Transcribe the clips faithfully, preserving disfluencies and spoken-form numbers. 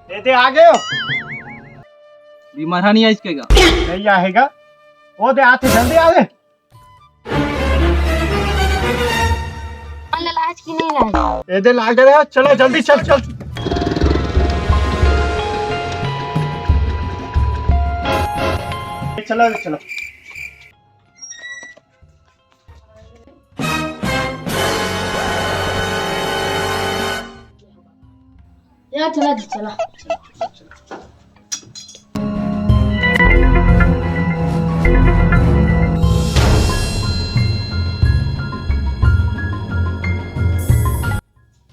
ए दे, आ गयो। बीमार हा नहीं आइस के गा? नहीं आएगा। ओ दे, आते, जल्दी आ दे। लाज की नहीं लाज? ए दे, लाग रहा है। चलो, जल्दी चल, चल। चलो, चलो। या, चला जी, चला।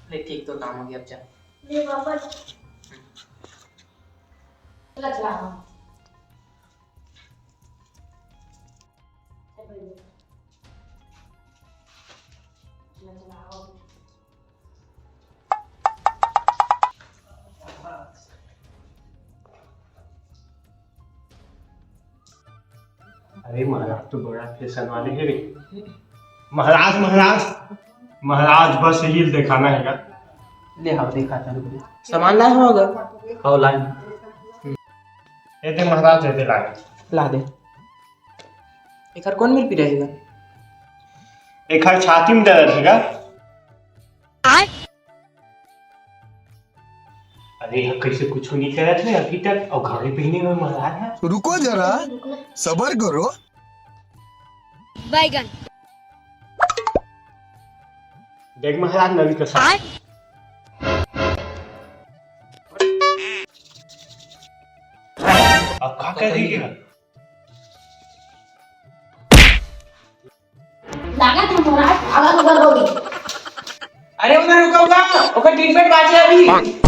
ले, ठीक तो काम हो गया, अब जा। ले वापस। चला, चला, हाँ। अरे महाराज तो बड़ा फैशन वाले हैं रे। महाराज, महाराज, महाराज बस यही दिखाना है का? ले हाँ, देखा था, रुक जा। सामान लाए हो अगर? हाँ, लाए। ए दे महाराज, ए दे लाए। ला दे। एकर कौन मेर पीरा हेगा? एकर छाती में दर्द हेगा। अरे यार, कैसे कुछ नहीं करत हे अभी तक, और घड़ी पहने हुए महाराज है। रुको जरा, सबर करो। बैगन। देख महाराज, नवी कसम। अब का कर रही है? लागत हे महाराज, अगल बगल हो गई। अरे उधर रुका, रुका, ओकर ट्रीटमेंट बाकी है अभी।